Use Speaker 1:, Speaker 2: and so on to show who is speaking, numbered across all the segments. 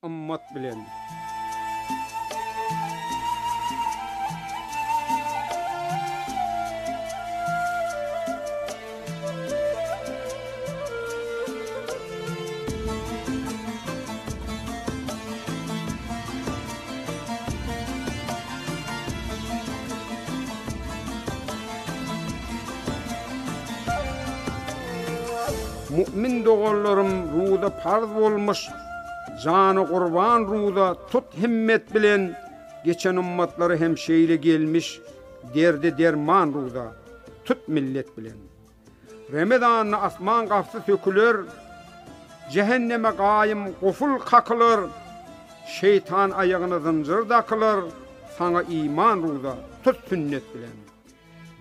Speaker 1: Ymmat bilen. Mu'min doganlarym ruza parz bolmuş, Jany gurban ruza tut himmet bilen, Geçen ummatlara hem şeýle gelmiş, Derde derman ruza tut millet bilen. Remezanda asman gapsy söküler, Jähenneme gaýym guful kakylar, Şeýtan aýagyna zynjyr dakylar, Saňa iman ruza tut sünnet bilen.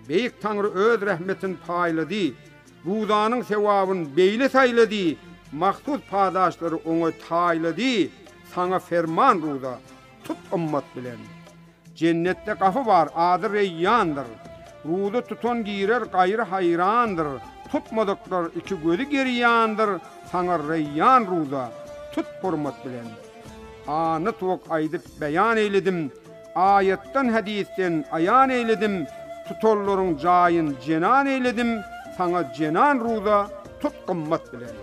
Speaker 1: Beýik Taňry öz rehmetin paýlady, Ruzanyň sewabyn beýle saýlady, Mahsus padaşlary oňa taýlady, Saňa ferman ruza, tut ymmat bilen. Jennetde gapy bar, ady Reýýandyr. Ruza tutan girer, gaýry haýrandyr. Tutmadyklar iki gözi gerýandyr, Saňa Reýýan ruza, tut hormat bilen. Any tuwak aýdyp beýan eýledim, Aýatdan hadysden aýan eýledim, Tutanlaryň jaýyn jenan eýledim, Saňa jenan ruza tut gymmat bilen.